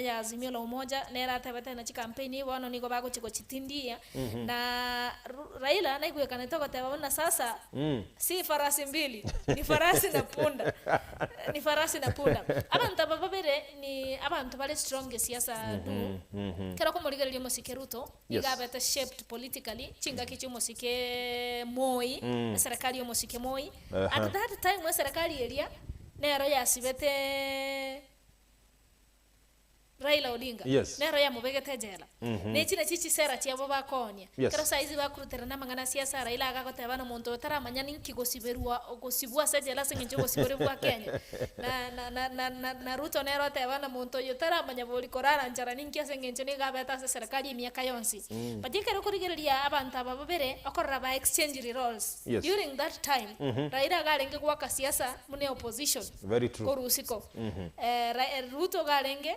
ya Azimio la Umoja nere atebete ng'a chikampeni bono nigo bagochia gochitindia na Ru- Raila naigwekanete ogoteba buna sasa si farasi mbili ni farasi na punda ni farasi na punda. Abanto aba babere ni abanto bare strong gesiasa du ekero okomorigereria omosike Ruto nigo abete shaped politically chingaki chia omosike Moi eserekari ya omosike Moi at that time eserekari eria nero yasibete Raila Odinga Yes. nero yamobegete ejela. Nechi nachi chisera chiabo bakoonia. Yes. Ekero saizi bakoruterana amang'ana a siasa Raila iga agoteba na omonto oyo taramanya ninki gosiberwa gosibwa ase ejela ase eng'encho obosibore bwa Kenya. Na na na na na na Ruto nere oteba na monto oyo taramanya bori korara nchara ninki ase eng'encho nigo abete ase eserekari emiaka yonsi. But ekero okorigereria abanto aba babere okorora ba exchangiri roles. Yes. During that time Raila iga arenge goaka siasa buna eopposition. Very true. Korwa isiko. Ruto iga arenge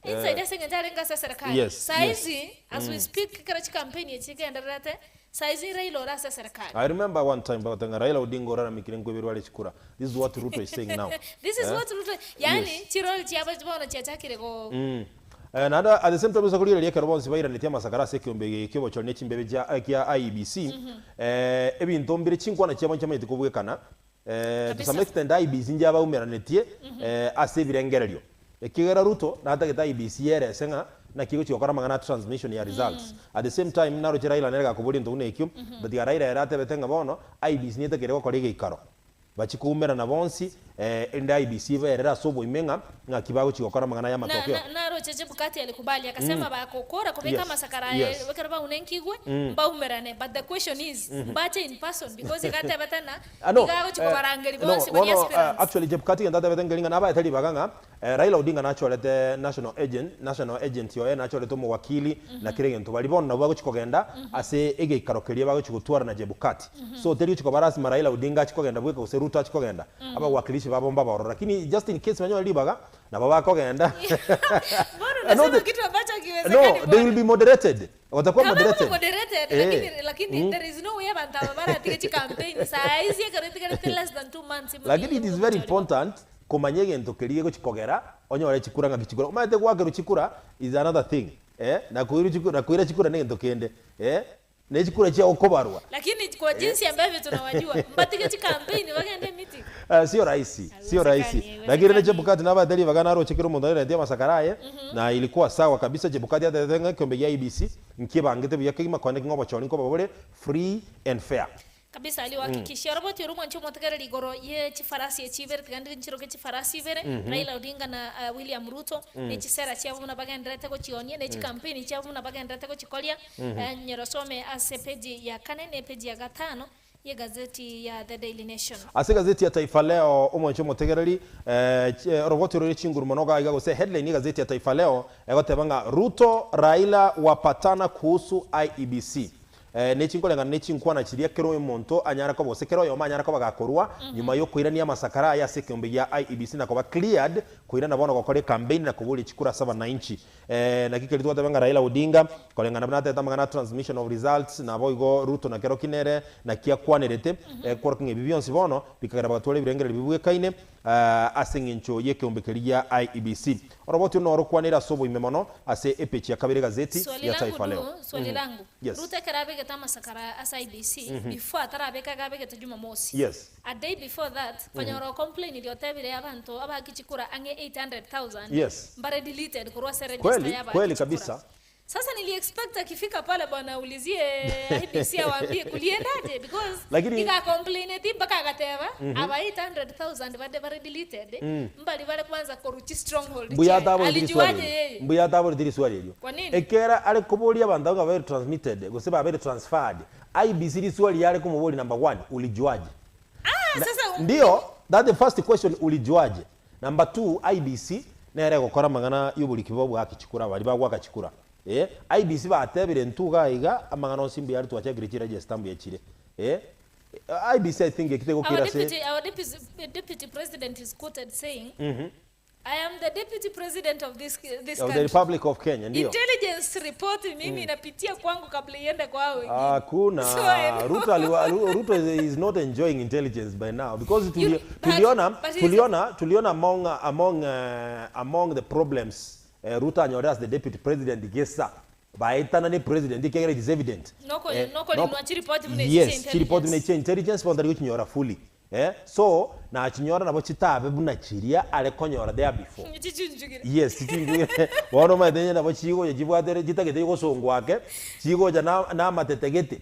inside ase eng'encho arenge ase eserekari. Yes, Saizi as we speak ekero chikampeni echi chigendererete, saizi Raila ore ase eserekari. I remember one time bagoteba ng'a Raila Odinga oraramikire nkoiberwa are chikura. This is what Ruto is saying now. This is Eh? what Ruto, yaani Yes. chirole chiabo bono chiachakire go Eh, naende at the same time ase korigereria ekero bonsi bairanetie amasakara ase ekeombe eke ki'obochori ne chimbebe chia kia IEBC, eh, ebinto mbire chinkwana chiabo nchiamanyete kobwekana, Eh, to some Kabisa. extent IEBC inche abaumeranetie eh, ase ebirengererio. Ekiagera Ruto natagete IEBC yerese ng'a naki egochia gokora amang'ana a transmission ya results. At the same time naroche Raila nere gakoboria into buna ekio, but iga Raila ere atebete ng'a bono IEBC netakeire gokora egeikaro. Bachie koumerana bonsi eh, erinde IEBC eberere ase oboime ng'a ng'aki bagochia gokora amang'ana aya Na, amatokeo. na, naroche Chebukati alikubali akasema bagokora kobeka Yes, amasakara aye yes. ekero baunenkigwe mbaumerane but the question is mbache in person because iga atebete ng'a Ah, no, iga agochia eh, kobarangeria no, bonsi baria bono, eh, aspirants. actually Chebukati gento atebete nkeri ng'a nabaete ribaga ng'a eh, Raila Odinga nachorete national agent, national agent oye nachorete omowakili na kera egento baria bono nabwo bagochia kogenda ase egeikaro keria bagochia gotwara na Chebukati. So teri gochia koba lasima Raila Odinga achie kogenda bweka gose Ruto achie kogenda, abawakilishi babo mbabe ororo lakini just in case banyore ribaga nabo bakogenda. Mbona No, unasema the- kitu ambacho hakiwezekani no, they will bwana? be moderated. Watakuwa Kama moderated. moderated, Eh. lakini lakini there is no way abantu aba baratige chicampaign saa hizi ekero etigarete less than 2 months Lakini it is very important komanya egento keria gegochi kogera onyore chikura ng'aki chikura. Omanyete goakerwa chikura is another thing eh, na koirwa chikura na koira chikura negento kende eh, ne chikura chiago kobarwa. Lakini kwa jinsi ambavyo tunawajua mbatige chicampaign bagende meeting. Eh, sio rahisi, sio rahisi. Haiwezekani, Lakini rende haiwezekani. Chebukati nabaete ribaga naroche kera omonto arentie amasakara aye na ilikuwa sawa kabisa Chebukati atebete ng'a ekiombe gia IEBC nkiebangete buya kegima kwane ng'a obochori nkoba bore free and fair. Kabisa aliwahakikishia Robert oria omwanchi omotegereri igoro ye chifarasi echi ibere tiga nchiroke chifarasi ibere Raila Odinga na uh, William Ruto ne chisera chiabo buna bagendererete gochionia ne chikampeni chiabo buna bagendererete gochikoria eh, nyerosome ase peji ya kane ne peji ya gatano ye gazeti ya The Daily Nation. Ase egazeti ya Taifa Leo omwanchi omotegereri eh, ch- oroboti rore chinguru mono iga iga gose headline ye egazeti ya Taifa Leo egoteba ng'a Ruto Raila wapatana kuhusu IEBC. Eh, ne chinkoreng'ana ne chinkwana chiria kera omonto anyare koba gose kera oyomo anyare koba gakorwa nyuma y'okoirania amasakara aye ase ekeombe gia IEBC na koba cleared koirana bono gokora ecampaign na koboria chikura ase abanainchi. Eh, naki keria twateba ng'a Raila Odinga koreng'ana buna atebete amang'ana a transmission of results naboigo Ruto na keroki nere naki akwanerete eh, kworokia ng'a ebi bionsi bono bikagera bagatwara ebirengererio bibwekaine ase eng'encho y'ekeombe keria gia IEBC. Oroboti oro noro rokwanire ase oboime mono ase epeji ya kabere egazeti Swali ya langu Taifa du, Leo. swali langu. Yes. Ruto ekero abegete amasakara ase IEBC, before atarabeka iga abegete Jumamosi. Yes. A day before that, konyora ocomplainire otebire abanto abaki chikura ang'e 800,000 Yes. mbare deleted korwa ase register Kweli, ya abaki kweli chikura. kabisa. Sasa nili expect akifika pale bwana aulizie IEBC awaambie kuliendaje because Lakini- iga complaineti mpaka agateba aba 800,000 bade bare deleted mbali bare kwanza koruchi stronghold Mbuya chiaye. ataboreti riswali Alijuaje erio. yeye? Mbuya ataboreti riswali erio. Kwa nini? Ekera are koboria abanto ng'a babere transmitted gose babere transferred. IEBC riswali yare komoboria number one, ulijuaje? Ah, sasa Ndio, that the first question ulijuaje? Number two, IEBC nere egokora amang'ana y'oboriki bwa bwaki chikura baria bagwaka chikura. Eh, IEBC batebire intwe iga iga amang'ana onsi mbuya are twachakire chiregister mbuya chire. Eh, IEBC I think ekio Our tegokira ase deputy, our deputy, deputy president is quoted saying, I am the deputy president of this, this of the country. Republic of Kenya ndio. Intelligence report mimi inapitia kwangu kabla iende kwa hao wengine. Hakuna. So I know. Ruto, aliwa, Ruto is, is not enjoying intelligence by now because tuli, but- tuliona but he's- tuliona tuliona among among uh, among the problems Ruto anyorire as the deputy president gesa baetanane president ekiagera it is evident. Noko- Eh, nokorinwa noko- chiripoti buna echi chia Yes, chiripoti buna intelligence. echi chia intelligence bono tari gochinyora fully. Eh, so nachinyora nabo chitabe buna chiria are konyora there before. Chichinchugire. Yes, chichinchugire. Bono omanyete onye nabo chigocha chibwate chitagete gosongwa ake, chigocha na na amatete gete.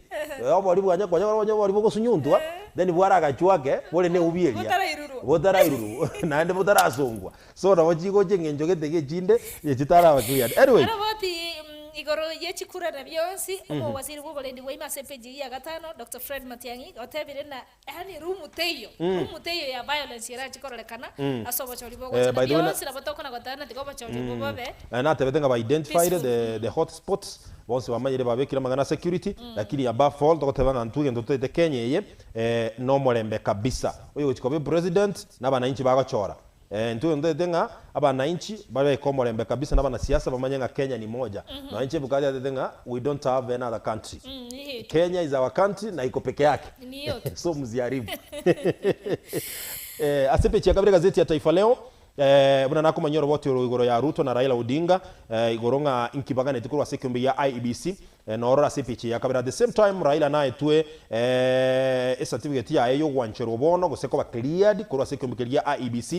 Obori bwanya konya onye obori bogosunyuntwa, then bwaragachwa ake, bore na eubi eria. Botarairurwa. Botarairurwa, naende botarasongwa. So nabo chigocha eng'encho gete iga echinde, echitaraba cleared. Anyway. Aroboti igoro ye chikura na bionsi, omowaziri bw'oborendi bwa ime ase epeji eyio ya gatano, Doctor Fred Matiang'i, otebire na Yaani room teiyo, room teiyo ya violence erache kororekana ase obochori bogocha. Eh, by Na the way, na- bionsi nabo tokona goteba ng'a tiga obochori obwo bobe Eh, natebete ng'a ba identified peaceful. the, the hot spots bonsi bamanyire babekire amang'ana security lakini above all togoteba ng'a intwe egento totaete Kenya eye eh, nomorembe kabisa. Oyo ogochia koba epresident na abananchi bagochora. Eh, intwe egento totaete ng'a abananchi babeke omorembe kabisa na abanasiasa bamanye ng'a Kenya ni moja. Nonya Chebukati atebete ng'a we don't have any other country. Ni yetu. Kenya is our country na iko peke yake. Ni yote. So msiharibu. Eh, ase epeji ya kabere egazeti ya Taifa Leo eh, buna nakomanyia oroboti oro igoro ya Ruto na Raila Odinga eh, igoro ng'a inki baganeti korwa ase ekeombe gia IEBC eh, norora ase epeji ya kabere. At the same time Raila naetwe eh, ecertificate yaye yogwancherwa bono gose koba cleared korwa ase ekeombe keria gia IEBC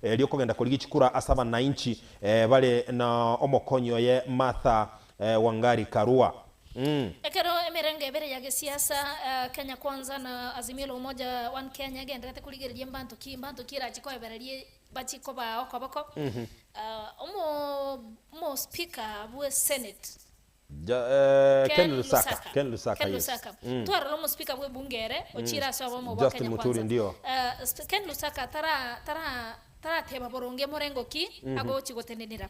eh, riokogenda korigia chikura ase abananchi eh, bare na omokonyi oye Martha eh, Wangari Karua. Mm. Ekero emerengo ebere ya gesiasa, Kenya Kwanza na Azimio la Umoja One Kenya egendererete korigereria mbanto ki mbanto ki erache koebereria bachie kobaa okoboko, omo omo speaker bwe senate Ja, eh, Ken Ken Lusaka. Lusaka. Ken Lusaka, Ken yes. Lusaka. Twarora omo speaker bwe ebunge ere ochire ase obomo bwa Justin Kenya Muturi Kwanza. ndio. Ken Lusaka tara tara Tarateba boronge morengo ki agochia gotenenera.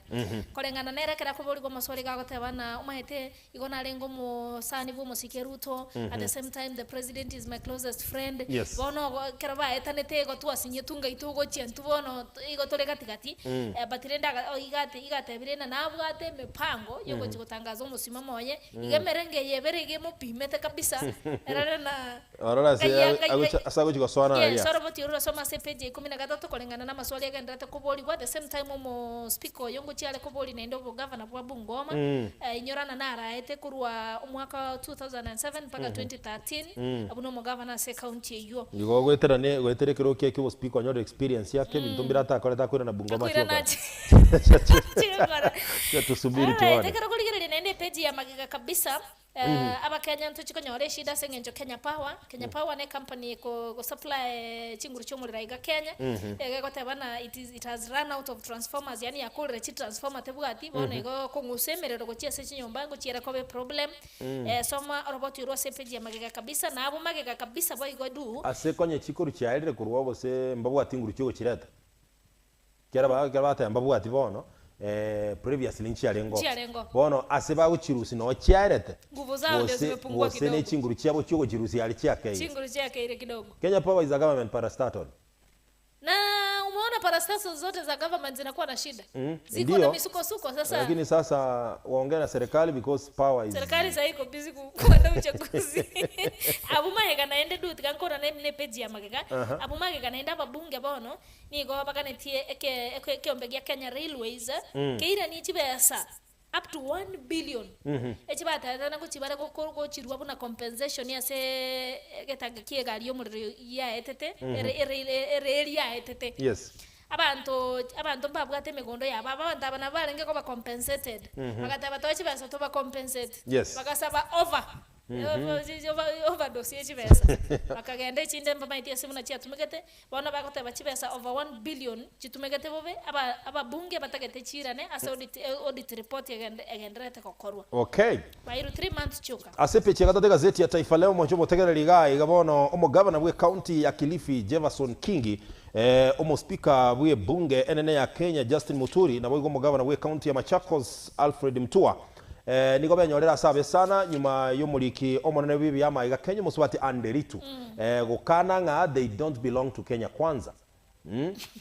Koreng'ana nere ekero akoborigwa amaswali iga agoteba ng'a omanyete igo narenge omosani bwa omosike Ruto, at the same time the president is my closest friend, Yes. bono ogo ekero baetanete igo twasinyetwe ng'a intwe ogochia intwe bono igo tore gati gati, but rende aga o iga ate iga atebire ng'a nabwate emipango yogochia gotangaza omosimamo oye, iga emerenge eye ebere iga emopimete kabisa, erore na. Orore ase Ng'ai- ng'ai- agocha ase agochia gosoana Yes, aria. oroboti oro rosome ase epeji ya ikomi na gatato koreng'ana namaswali agendererete koborigwa. At the same time omo speaker oyo ngochia are koboria naende obogavana bwa Bungoma, inyorana naraete korwa omwaka wa 2007 mpaka 2013 abwo nomogavana ase ecounty eywo. Igo goetera ne goetera ekero kia ekio obospika onyore experience yake ebinto mbire atakorete akoirana Bungoma achie Akoirana gokora. achie achie gokora. Acha tusubiri Alright, tuone. ekero okorigereria naende epeji ya magega kabisa. Abakenya ntochi konyora eshida ase eng'encho Kenya Power, Kenya Power ne company eko gosupply chinguru chia omorero aiga Kenya, iga egoteba ng'a it is it has run out of transformers yaani yakorire chitransformer tebwati, bono igo okong'usa emerero gochia ase chinyomba ngochia ere koba eproblem. Soma oroboti orwo ase epage ya magega kabisa, na abwo magega kabisa boigo du. Ase konya chikoru chiaerire korwa gose mbabwati nguru chiogochireta. Ekero ba ekero bateba mbabwati bono, previously nchiarenge oo. Nchiarenge oo. Bono ase bagochirusia noo chiaerete, Nguvu zao ndio gose zimepungua gose ne kidogo. chinguru chiabo chiogochirusia aria chiakeire. Chinguru chiakeire kidogo. Kenya Power is a government parastatal. Na umeona parastatals zote za government zinakuwa na shida. Ziko na Ndio. misukosuko sasa. Lakini sasa waongee na serikali because power is Serikali sahi iko busy ku- kuanda uchaguzi. Abwo magega naende du tiga nkora ne ne page ya magega. Abwo magega naende ababunge bono Nigo baganetie eke eke ekeombe gia Kenya Railways keiranie chibesa up to 1 billion echi bateetana gochibara goko gochirua buna compensation ase egetange kia egari y'omorero yaetete ere ere ereri yaetete. Yes. Abanto abanto mbabwate emegondo yabo, aba abanto aba nabo barenge koba compensated, bagateba toe chibesa toba compensate, Yes. bagasaba over. Overdose ye chibesa bakagenda echinde mbamaeti ase buna chiatumegete bono bagoteba chibesa over 1 billion chitumegete bobe aba ababunge batagete chiirane ase audit audit report egende egendererete gokorwa Okay. bairwe 3 months chioka. Ase epeji ya gatato egazeti ya Taifa Leo omonche omotegereri iga iga bono omogavana bwe county ya Kilifi Jefferson Kingi, eh, omospika bwe ebunge enene ya Kenya Justin Muturi naboigo omogavana bwe county ya Machakos Alfred Mutua Nigo benyorire ase abe sana nyuma y'omoriki omonene bw'ebiama iga Kenya omosubati Anne Nderitu gokana ng'a they don't belong to Kenya Kwanza.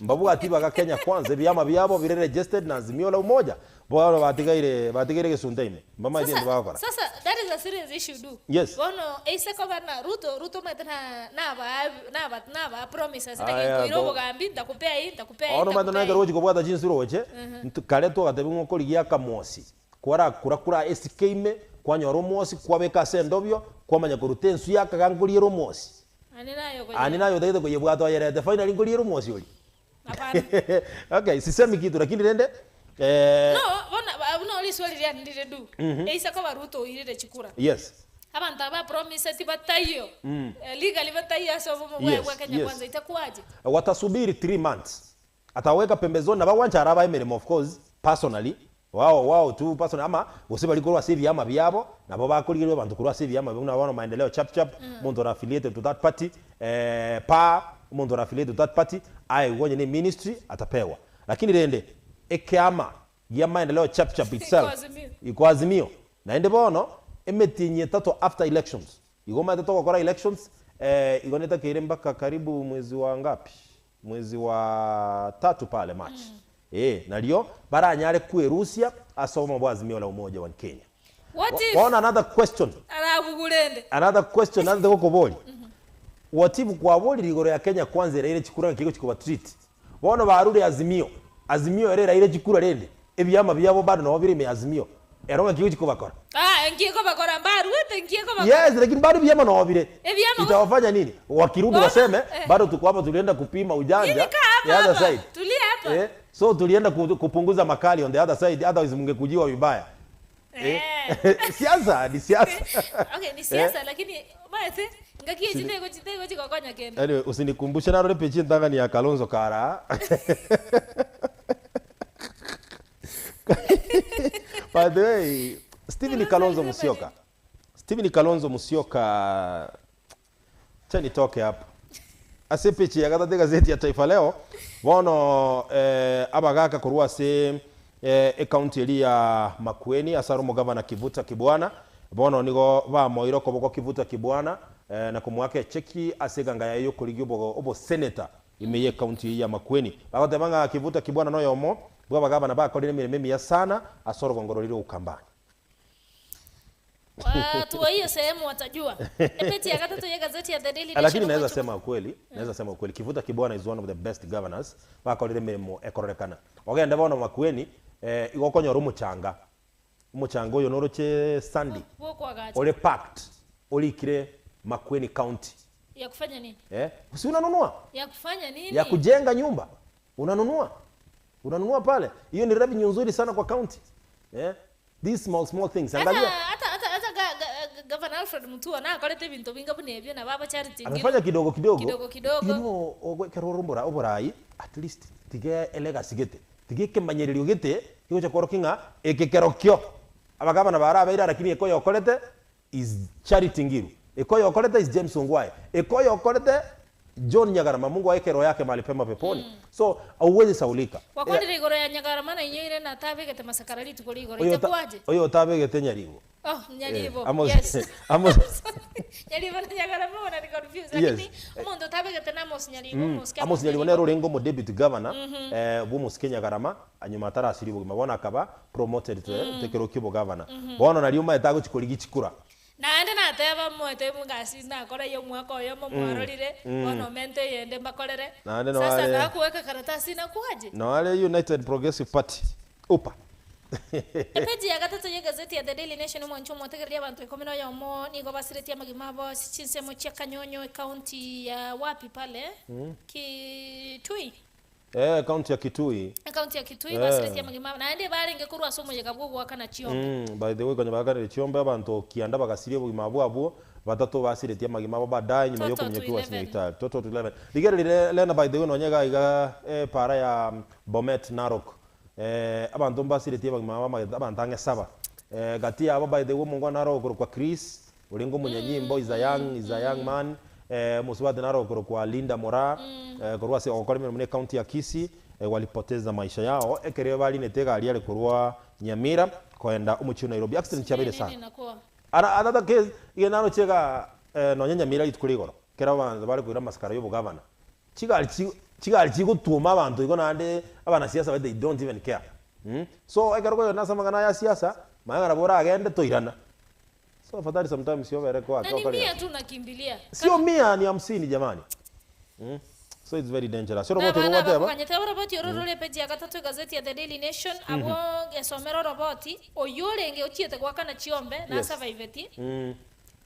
Mbabwati ibaga Kenya Kwanza, ebiama biabo bire registered na Azimio la Umoja, bono batigaire batigaire egesunte ime, mbamaeti Sasa egento bagokora. sasa that is a serious issue du. Yes. Bono eise koba na Ruto, Ruto omanyete na nabaa naba nabaa promises Aya, naki nkoira go- obogambi ntakupea hii ntakupea hii Bono omanyete ntakupea nonye hii. ekero ogochi kobwata chinsuro oche, nto kare twagatebiwa ng'a okorigia akamosi, kwarakura kura esike ime, kwanyora omwosi, kwabeka ase endobio, kwamanya koruta enswe yakaga nkoriera omwosi. Ani naye okoyia. Ani naye otagete koyebwata oyerete finally nkoriera omwosi oria. Hapana. Okay, sisemi kitu lakini rende eh, No, bono ba- buna riswali riane rire du. Eise koba Ruto oirire chikura. yes. Abanto aba promiseti bataiyo. Eh, legally bataiyo ase obomo bwaye Yes, bwa Kenya yes. Kwanza itakuwaje? Watasubiri 3 months ataweka pembezoni na bagwancha araba emeremo of course personally wao wao tu personally ama gose bari korwa ase ebiama biabo nabo bakorigereria abanto korwa ase ebiama buna bono maendeleo chap chap omonto ore affiliated to that party eh, pa omonto ore affiliated to that party aye igo onye ne ministry atapewa lakini rende ekeama gia maendeleo chap chap itself Iko Azimio. iko Azimio naende bono emetienyi etato after elections igo omanyete togokora elections eh, igo netakeire mpaka karibu mwezi wa ngapi Mwezi wa tatu pale March eh, nario baranyare kwerusia ase obomo bwa Azimio la Umoja One Kenya. What if Bono another question, arabugure ende? another question naende gokoboria. What if kwaborire igoro ya Kenya Kwanza eraire chikura ngaki egochi koba treat. Bono barure Azimio, Azimio ere eraire chikura rende ebiama biabo bado nabo bire ime ya Azimio. Ero ngaki egochi kobakora? Ah, enki ekobakora mbaruete enki ekobakora. Yes, lakini bado vyama no vile. Evyama go- Itawafanya nini? Wakirudi Bono, waseme eh. bado tuko hapa tulienda kupima ujanja Nini kaa the hapa other hapa. side. Tulia hapa. Eh, so tulienda kupunguza makali on the other side otherwise mngekujiwa vibaya. Eh. Siasa ni siasa. Okay, ni siasa lakini maete ngaki chitego chitego chikokonya kende. Anyway, usinikumbushe narore pechi ntang'ani ya Kalonzo kara. By the way, Stephen Kalonzo Musyoka. Stephen Kalonzo Musyoka cha nitoke hapo. Ase epechi ya gatato egazeti ya Taifa Leo bono eh, abagaka korwa ase eh, ecounty eria ya Makueni ase are omogavana Kivuta Kibwana bono nigo bamoire okoboko Kivuta Kibwana eh, na komoaka echeki ase eganga yaye yokorigia obo oboseneta ime ye county eyio ya Makueni. Bagoteba ng'a Kivuta Kibwana noyomo bw'abagavana bakorire emeremo emiya sana ase orogongo roria rwa Ukambani. Watu wa hiyo sehemu watajua. Epeti ya gatato ya gazeti ya The Daily Lakini Nation naweza ogochwa. sema ukweli, naweza sema ukweli Kivuta Kibwana is one of the best governors bakorire emeremo ekororekana. Ogende bono Makueni eh, igo okonyora omochanga. Omochanga oyo noroche sandy Bwokwagacha. ore packed orikire Makueni County. Ya kufanya nini? Eh, si unanunua? Ya kufanya nini? Ya kujenga nyumba. Unanunua. Unanunua pale. Hiyo ni revenue nzuri sana kwa county. Eh? These small small things. Hata Angalia. hata hata hata ga, ga, Governor Alfred Mutua na akorete bintu binga buna ebyo na baba charity ngiro. Amefanya kidogo kidogo. Kidogo kidogo. You know, ogwekera orumbura oborai at least tiga elegacy gete. Tiga ekemanyererio gete kigocha kworokia ng'a eke kerokio. Abagavana barabeire lakini ekoyokorete is Charity Ngilu. Ekoyokorete is James Ongwae. Ekoyokorete John Nyagarama Mungu aeke roho yake mahali pema peponi. So hauwezi saulika. Gwakwanire igoro ya Nyagarama na inyoire na tabegete masakara rituko rigoro Oyo ta- itakuaje? oyo otabegete Nyaribo. Oh, Nyaribo. Eh, Amos, Yes. Amos, Nyaribo na Nyagarama bona ni confused Yes. lakini omonto otabegete na Amos Nyaribo, Mosike Amos Nyaribo nere orenge omo deputy governor eh, bwa Omosike Nyagarama anyuma atarasiria obogima bono akaba promoted to mm. ekero kia obogavana. Bono nario omanyete agochi korigia chikura. Naende nateba moete ngasi nakora ya omwaka oyomo mwarorire bono omente eyende mbakorere Naende sasa noare- nakuweka karatasi nakuaje Noare United Progressive Party upa Epeji ya gatato y'egazeti ya The Daily Nation omwancho omotegereria abanto ikomi na oyomo nigo basiretie amagima abo ase chinsemo chia Kanyonyo ecounty ya wapi pale Kitui Eh, county ya Kitui. Ecounty ya Kitui Eh. basiretie amagima abo naende barenge korwa ase omoyega bw'ogoakana chiombe Mm, by the way konya baakanire chiombe abanto kianda bagasiria obogima bwabwo batato basiretie amagima abo baadaye nyuma Total to yokominyokiwa ase 11. nyagetari total to 11 rigereria lena by the way nonye iga iga eh, para ya Bomet Narok Eh, abanto mbasiretie abagima b'amagete abanto ang'e saba. Eh, gati yabo by the way omongwana naro okorokwa Chris, orenge omonyanyimbo, is a young, is a young man. Eh, omosubati naro okorokwa Linda Moraa, eh, korwa ase ogokora emeremo na ecounty ya Kisii, eh, walipoteza maisha yao ekero barinete egari are korwa Nyamira koenda omochie o Nairobi. Accident chiabeire Nini sana. inakuwa Ara another case, iga naroche iga eh, nonye Nyamira rituko ria igoro, ekero abanto bare koira amasikara ya obogavana, chigari chi. Chigari chigotwoma abanto igo naende abanasiasa baria they don't even care mm so ekero okoyona ase amang'ana aya siasa manya ng'a nabo oragende toirana. So afadhali sometimes obere Na koaka ni okore mia tu nakimbilia. Sio mia ni hamsini jamani mm so it's very dangerous. Na Oroboti abana orwo gwateba abakoganyete oroboti oro rore epeji ya gatato egazeti ya The Daily Nation abwo gesomera oroboti oyio orenge ochiete goakana chiombe Yes. nasurviveti Mm.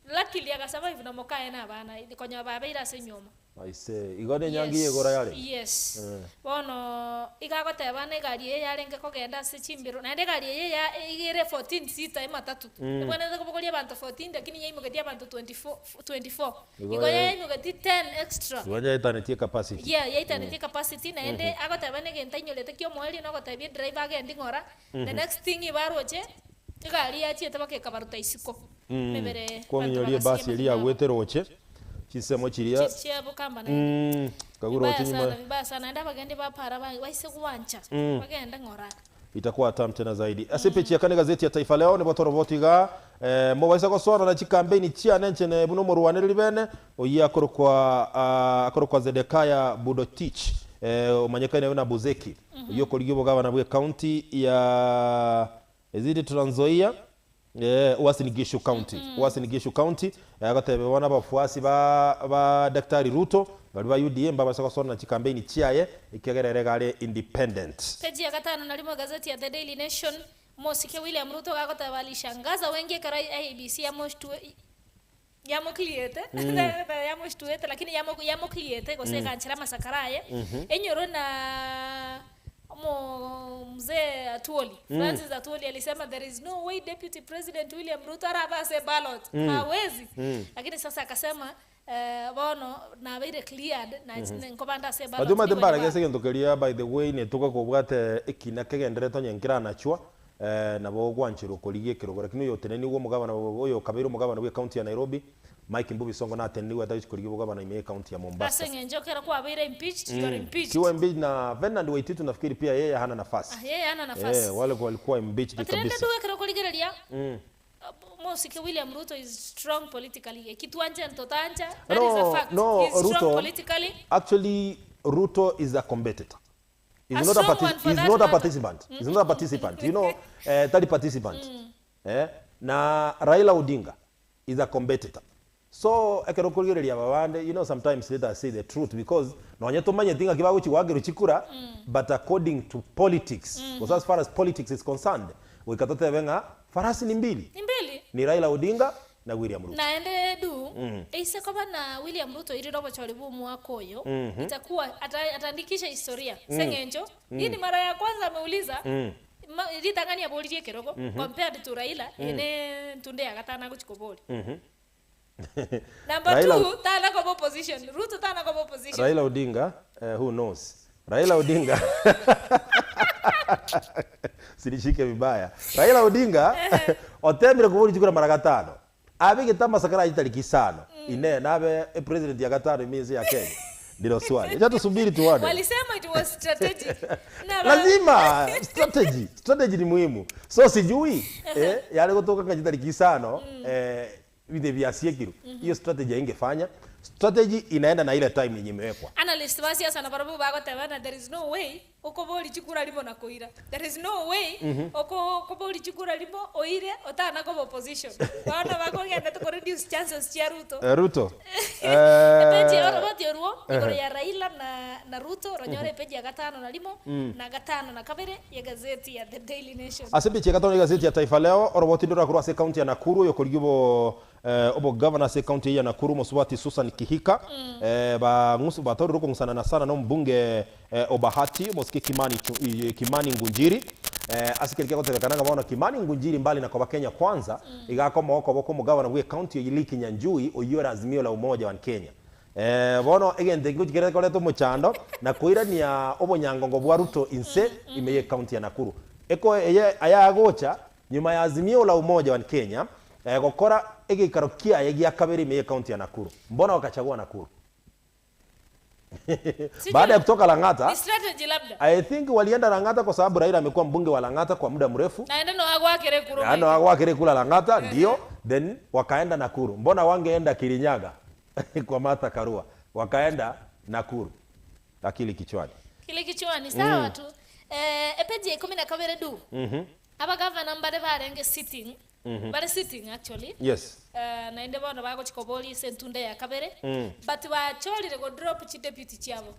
luckily agasurvive na mokaye na abana konya babeire ase enyiomo. Aisee, igo nenyangi y'egora yarenge? Yes. Eh. Bono iga agoteba ng'a egari eye yarenge kogenda ase chimbero, naende egari eye ya iga ere 14 seater ematatu, ebwenerete kobogoria abanto 14 lakini yaimogetie abanto 24 24. Igo Igo ya- yaimogetie 10 extra. Igo yaetanetie capacity. Yeah, yaitanetie capacity naende agoteba ng'a egento ainyorete kia omoerio nogotebia edriver agende ng'ora, the next thing ibaroche, egari yachiete mpaka ekabaruta isiko, emebere abanto Kwang'inyoria bagasiria ebasi eria amagima abo. yagwete roche, chinsemo chiria. Chia bokamba naende. Kagure Vibaya roche nyuma. sana, vibaya sana. Naende abagendi ba para ba- baise gwancha, bagende ng'ora. Itakuwa tamu tena zaidi. Ase epeji ya kane egazeti ya Taifa Leo nigo toroboti iga eh, mobaisa gosoana na chikampeini chiane inche ne buna omorwanereri bene oyio akorokwa ah, akorokwa Zedekaya Budotich eh, omanyekaine buna Buzeki oyio okorigia obogabana bwe county ya Is it Trans Nzoia? Eeh Uasin Gishu County. Uasin Gishu County, agotebia bono abafuasi ba ba Daktari Ruto, baria ba UDA mbabase gosona chikampeini chiaye, ekiagera ere iga are independent. Peji ya gatano na rimo egazeti ya The Daily Nation, Omosike William Ruto gagoteba alishangaza wengi ekero IEBC yamoshtue yamoclearete yamoshtuete lakini yamo yamoclearete gose eganchera amasakara aye, enyoro na omo mzee Atwoli, Francis Atwoli alisema there is no way deputy president William Ruto arabe ase ballot, hawezi. Lakini sasa akasema eh, bono nabeire cleared na nkobande ase But ballot omanyete nigo mbarenge nigo ase egento keria by the way netoka kobwate ekina kegenderete onye nkeranachwa Nabo ogwancherwa korigia ekerogo, lakini oyotenenigwe omogabana oyokabeire omogabana bw'ecounty ya Nairobi, Mike Mbuvi Sonko natenenigwe atari korigia obogabana ime y'ecounty ya Mombasa. Ase eng'encho ekero kwabeire impeached, you are impeached. Kiwa impeached na Ferdinand Waititu nafikiri pia yeye hana nafasi. Ah, yeye hana nafasi. Eh, wale walikuwa impeached But rende kabisa. du ekero okorigereria, Mosike William Ruto is strong politically. Eki twanche ntotancha, that is a No, fact. no, He is strong Ruto, politically. actually Ruto is a competitor. He's A not a strong partic- one for he's that not a matter. participant. He's not a participant. You know, eh, tari participant. Eh, na Raila Odinga is a competitor. So ekero okorigereria aba bande, you know sometimes let us say the truth because nonye tomanyeti ng'aki bagochi goakerwa chikura but according to politics, gose as far as politics is concerned, goika totebe ng'a farasi ni mbili. Ni mbili. Ni Raila Odinga na William Ruto. Naende du, eise koba na William Ruto oirire obochori bwa omwaka oyo, itakuwa ata, atandikisha historia ase eng'encho hii ni mara ya kwanza ameuliza ma, ritang'ani aboririe ekerogo compared to Raila eye ne entunde ya gatano agochi koboria. Number Raila- two, tana koba opposition. Ruto tana koba opposition. Raila Odinga, eh, who knows? Raila Odinga sinishike vibaya. Raila Odinga otemire kobori chikura mara gatano. Abegete amasakara aye chitariki isano. Inee nabe epresident ya gatano ime ense ya Kenya? Ndiro swali. Acha tusubiri tuone. Walisema it was strategic. Na ba- Lazima strategy, strategy ni muhimu. So sijui eh, yare gotoka ng'a chitariki isano eh, Ebinto ebi biasiekirwe, hiyo strategy haingefanya. Strategy inaenda na ile time yenye imewekwa. Analysts ba siasa nabarabwo bagoteba ng'a there is no way okoboria chikura rimo na koira. There is no way oko okoboria chikura rimo oire otana koba opposition. Bono bakogendete ko reduce chances chia Ruto. Eh, Ruto. Epeji Eh, oroboti orwo igoro ya Raila na na Ruto ronyore epeji ya gatano na rimo na gatano na kabere ye gazeti ya The Daily Nation. Ase epeji ya gatano y'egazeti ya Taifa Leo, oroboti ndorakorwe ase ekaunti ya Nakuru oyokorigia obo eh, obogavana ase ekaunti eyio ya Nakuru omosubati Susan Kihika eh, bang'usu batorire okong'usanana sana na omobunge eh, o Bahati omosike Kimani, Chu- eh, Kimani Ngunjiri eh, ase keri kegotebekana ng'a bono Kimani Ngunjiri mbali na koba Kenya Kwanza iga akomoa okoboko omogavana bwe ekaunti eyio Lee Kinyanjui oyio ore Azimio la Umoja One Kenya. Ee, bono egento eke ngochia koreta omochando na koirania obonyangongo bwa Ruto inse ime y'ecounty ya Nakuru. Eko eye ayagocha nyuma ya Azimio la Umoja One Kenya gokora egeikaro kiaye gia kabere ime y'ecounty ya Nakuru. Mbona wakachagua Nakuru? Baada ya kutoka Lang'ata, Ni strategy labda. I think walienda Lang'ata kwa sababu Raila amekuwa mbunge wa Lang'ata kwa muda mrefu. Naende no agwakere kura Yaani omanyete. wagwakire kura Lang'ata ndio, then wakaenda Nakuru. Mbona wangeenda Kirinyaga kwa Martha Karua? Wakaenda Nakuru. Akili kichwani. Kili kichwani, sawa tu. Eh, epeji ya ikomi na kabere du. Abagavana mbare barenge sitting, bare sitting actually. Yes. Eh, naende bono bagochia koboria ase entunda ya kabere, but bachorire go drop chideputy chiabo.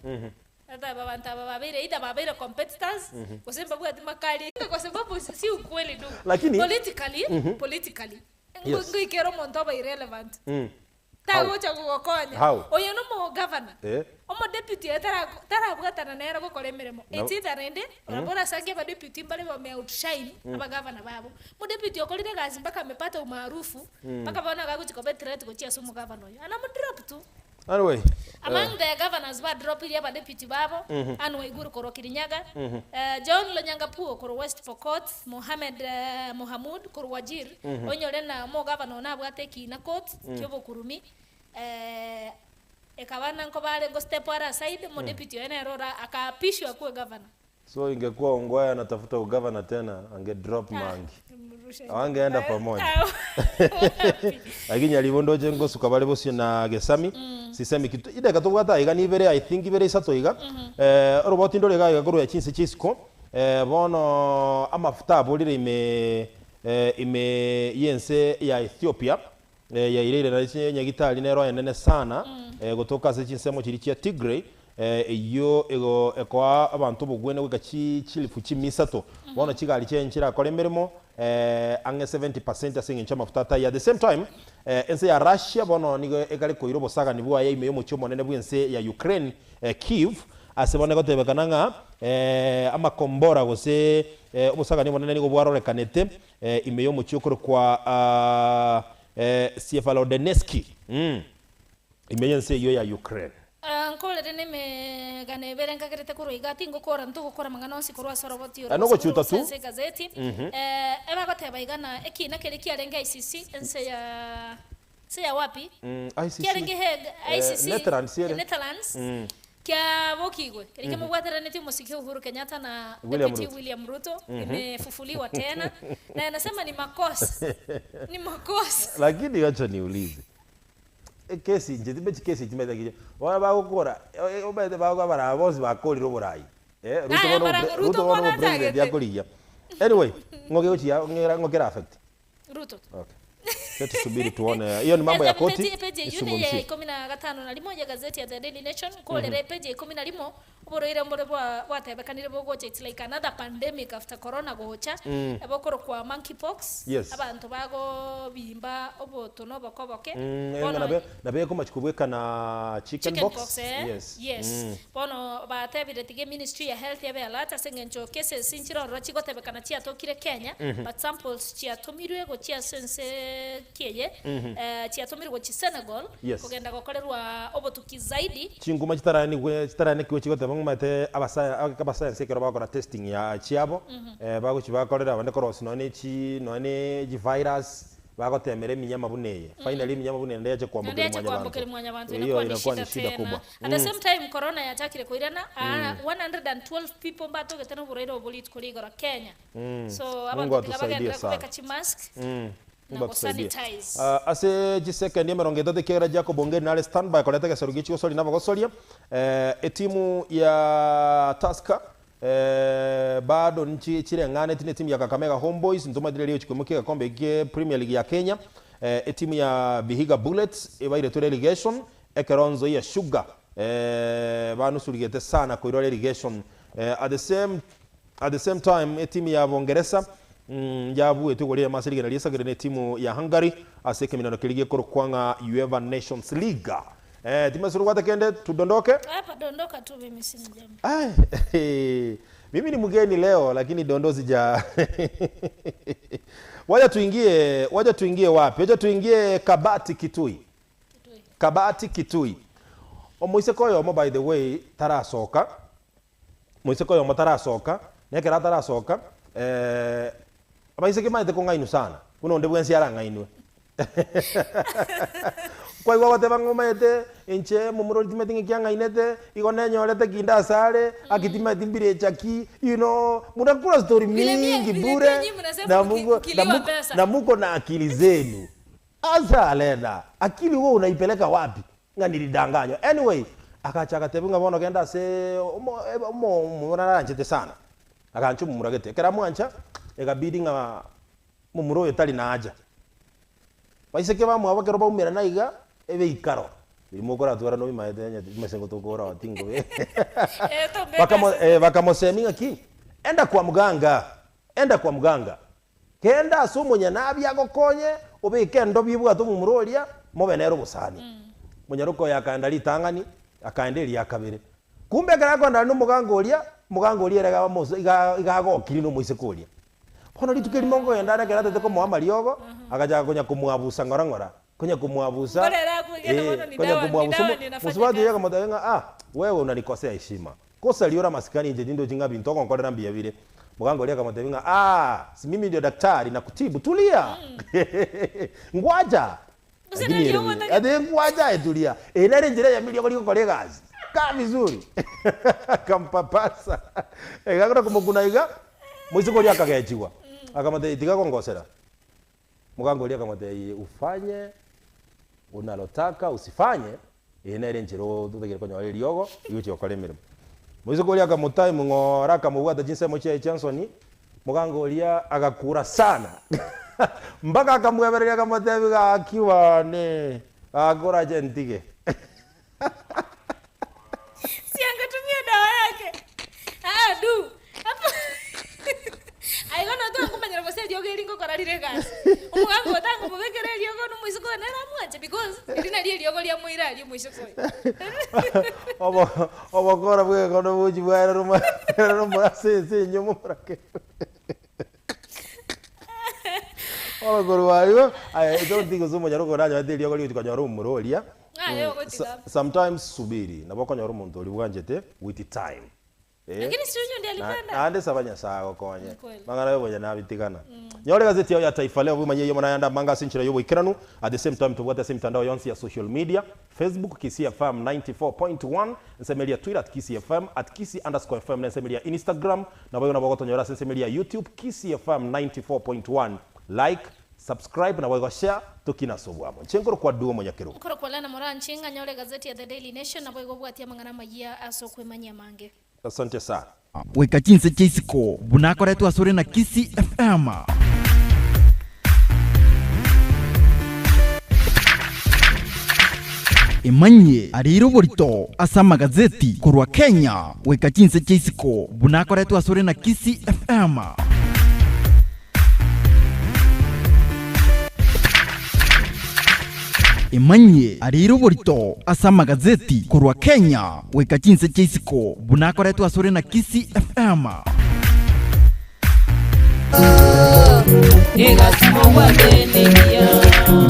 Nateba abanto aba babeire either babeire competitors, gose mbabwati makali, kwa sababu si ukweli du. Lakini- Politically, politically, Yes. ngoikera omonto oba irrelevant. How? Tagocha gogokonya. How? Oyo nomo governor. Eh. Omodeputy oye tarabwatana nere gokora emeremo. No. It's either rende, orabora asange abadeputy mbare bame outshine abagavana babo. Modeputy okorire egasi mpaka amepata umaarufu, mpaka bono agagochi koba ethreat gochia ase omogavana oyo. Anamudrop tu. Anyway. Among the governors badropirie abadeputy babo, Anne Waiguru korwa Kirinyaga, John Lonyangapuo korwa West Pokot, Mohamed Mohamud korwa Wajir, onyore na omogavana one abwate ekina court kia obokurumi, ekabana nkobare ngo step are aside, omodeputy oye nere ora akaapishwa akuwe governor. So ingekuwa Ongwae anatafuta ugavana tena ange drop Mangi. Mrusha. Hawangeenda pamoja. Ah, wapi? Lakini alivondoje ngosuka bale bosio na gesami sisemi kitu ideka tobwata iga nibere I think ibere isato iga oroboti ndore iga iga korwa chinse chisiko bono amafuta aborire ime ime yense ya Ethiopia yairire na nyagitari nero enene sana gotoka ase chinsemo chiri chia Tigray eyo ego ekoa abanto bogwene goika chi chilifu chimisato bono chigari chienchira akora emeremo ang'e 70% ase eng'encho amafuta ataiyo. At the same time ense ya Russia bono nigo ekare koira obosagani bwaye ime y'omochie omonene bwa ense ya Ukraine Kiev ase bono egotebekana ng'a amakombora gose obosagani obonene nigo bwarorekanete ime y'omochie okorokwa Severodonetsk ime y'ense eywo ya Ukraine. Ah, nkorere na emegano ebere nkagerete korwa iga, tingokora ntogokora amang'ana onsi korwa ase oroboti oro Ah, nogochuta gose tu. ense egazeti. Ebagoteba iga na ekina keria kiarenge ICC ense ya ense ya wapi? ICC. Kiarenge Hague, ICC. Netherlands ere. Netherlands. Kiabokigwe. Keria kemobwateranetie omosike Uhuru Kenyatta na William Deputy Ruto. William Ruto imefufuliwa tena na anasema ni makosa. Ni makosa. Lakini acha niulize. Ekesi inche timbe chikesi chimete kiche. Bono bagokora omanyete bagokora bara bonsi bakorire oborai. Ruto Aya, bono Ruto Ruto bono bono president atagete. akorigia. Anyway, ng'oke gochia ng'era ng'okera affect. Ruto. Okay. Sasa tusubiri tuone. Hiyo ni mambo ya koti. Peji yune ya Isungumzie. 15 ya gazeti ya The Daily Nation nkorere peji ya 11 oborwaire mbore bwa bwatebekanire bogocha, it's like another pandemic after corona gocha, bokorokwa monkeypox. Abanto bagobimba oboto nobokoboke. Enga nabe nabe koma chikubweka na chicken Chicken box. pox, eh? Yes. Yes. Bono batebire tige ministry ya health yabe alert ase eng'encho cases nchirorora chigotebekana chiatokire Kenya, but samples chiatomirwe gochia ase ense kieye, chiatomirwe gochi Senegal kogenda gokorerwa obotuki zaidi. Chinguma chitaranigwe chitaranekiwe chigoteba ng'omate abasaya abasayansi ekero bagokora testing ya chiabo bagochi bakorera abande korosi nonye chi nonye chi virus bagotemera eminyama buna eye finally eminyama buna eye yache kwambukira Ndio kuambukira mwanyabanto mwanyabanto hiyo inakuwa ni inakuwa shida ni shida tena. kubwa. At the same time corona yachakire koirana, 112 people mbatogete noborwaire obo rituko rigoro Kenya. So Mungu abantu tiga atusaidie bagendera sana. kubeka chimask na Mungu atusaidie. gosanitize. Ase chisekendi 30 kera Jacob Ongeri nare standby koreta gesero gichi gosoria nabo gosoria etimu ya Tusker bado nchi chireng'aneti na etimu ya Kakamega Homeboys ntomadire rio chikomokia gakombe gie Premier League ya Kenya etimu ya Vihiga Bullets ebairetwe relegation ekeronzo ya Sugar banusurigete sana koirwa relegation at the same time etimu ya Bongeresa yabuete goria masirigana riesagere na etimu ya Hungary ase ekeminano keria gekorokwa ng'a UEFA Nations League timesuru gwate kende tudondoke. Hapa dondoka tu, mimi sina jambo. Ai, mimi ni mgeni leo lakini dondo sija waja tuingie wapi? Waja tuingie Kabati Kitui. Kitui. Kabati Kitui omoiseke oyomo by the way tarasoka moiseke oyomo tarasoka nekera atarasoka abaiseke maete kong'ainu sana buna onde bwensi arang'ainwe kwaigwa goteba ng'omaete inche momorori timeti ng'eki ang'ainete igo nenyorete kinde asare akitimeti mbirechaki munakula story Vile mingi vile bure pia nyinyi mnasema na muko, mkiliwa na muko, pesa. na muko na akili zenu asa alena akili wewe unaipeleka wapi nga nilidanganywa anyway. Agacha agatebia ng'a bono genda ase omo omo omomura naranchete sana, agancha omomura gete. Ekero amwancha, egabidi ng'a momura oyo tari na haja. Baiseke bamwabo ekero baumerana iga, ebeikaro, riria mokoratwara nobimaete onye timanyete gotokora oo tinkobe Bakamo bakamosemia ng'aki, enda kwa mganga, enda kwa mganga. Genda ase omonyanabi agokonye, obeke endobi ebwate omomura oria, mobe nere obosani. Omonyaroka oyo akaenda ritang'ani, akaenda eria kabere. Kumbe ekero akoenda aria nomoganga oria, omoganga oria ere iga amosa iga iga agokire nomoiseke oria. Bono rituko erimo nkogenda are ekero atete komoa amariogo, agachaka konya komwabusa ng'ora ng'ora, konya komwabusa, Mbora ere akwegena bono eh, ni konya dawa, ni komwabusa dawa omo ndio inafanya mosubati oyo kazi. akamotebia ng'a ah, wewe unanikosea heshima. Kosaria ore amasikani inche tindochi ng'a binto ogonkorera mbuya bire. Moganga oria akamotebia ng'a aah, si mimi ndio daktari nakutibu, tulia! Ngwacha! Gose Lakini nari ere ogotaka- buya. Ati ngwacha aye tulia. Eye nere enchera eyemo eriogo rigokora egasi. Kaa vizuri. Akampapasa. Egakora komokuna iga, moiseke oria akagechigwa. Akamotebia tiga kongosera. Moganga oria akamotebia ufanye unalotaka usifanye, eye nere enchera otagete konyora eriogo rigochia gokora emeremo. Moiseke oria akamotime ng'ora akamobwata chinsemo chiaye chia nsoni, moganga oria agakura sana mpaka akamwebereria akamotebia gaki bane, gaki orache ntige. Si angetumia dawa yake. Ah, du. Hapo. Aigo no twankomanyera gose eriogo eri ngokora rire egasi. Omogaka oyo tangomobekera eriogo na omoiseke oyo nere amwanche because eri nario eriogo riamoira aria omoiseke oyo. Obo obokora bwa egekondo bochi bwaera roma roma ase ense enyiomo morake. Bono korwa aywo, aye don't think gose omonyene oranyorete eriogo rigochi konyora omomura oria. Aye ogotiga amo. Sometimes subiri, nabo okonyora omonto oria bwanchete with time. Eh. Lakini si huyu ndiye Na- alipenda. Naende saba Nyasaye agokonye. Ni kweli. Mang'ana yobonya nabitigana. Nyore egazeti yao ya Taifa Leo bwimanye eyemo nayande amange ase enchera y'oboikeranu. At the same time tobwate ase emitandao yonsi ya social media, Facebook Kisii FM 94.1, ensemo eria ya Twitter at Kisii FM, at Kisii underscore FM na ensemo eria ya Instagram. Naboigo nabo ogotonyora ase ensemo eria ya YouTube Kisii FM 94.1. Like, Subscribe naboigo share tokine ase obwamo. Inche nkorokwa Duo Omonyakerogo. Nkorokwa Lena Moranche, ng'a nyore egazeti ya The Daily Nation, naboigo obwatie amang'ana amayia ase okwemanyia amange. Asante sana. Goika chinse chia isiko, buna akoretwe asore na Kisii FM. Emanyie areire oborito ase amagazeti korwa Kenya goika chinse chia isiko, buna akoretwe asore na Kisii FM. Emanyie areire oborito ase amagazeti korwa Kenya goika chinse chia isiko buna akoretwe asore na Kisii FM.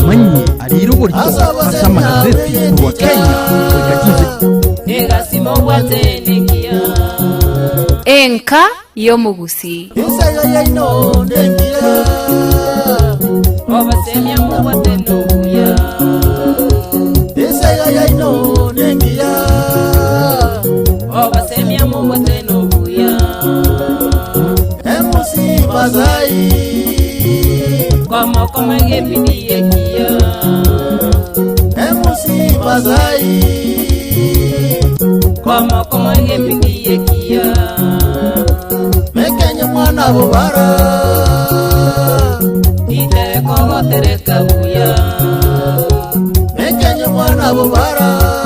Emanyie areire oborito ase amagazeti korwa Kenya goika chinse Enka y'omogusii. Ensaga yaino nengiya. Obasemia mobwate nobuya. Ensaga yaino nengiya. Obasemia mobwate nobuya. Emusi Masai. Komokoma gebidi ekiya. Emusi Masai. Komokoma gebidi ekiya. Mekenye mwana bobara. Itereka ogotereka buya. Mekenye mwana bobara.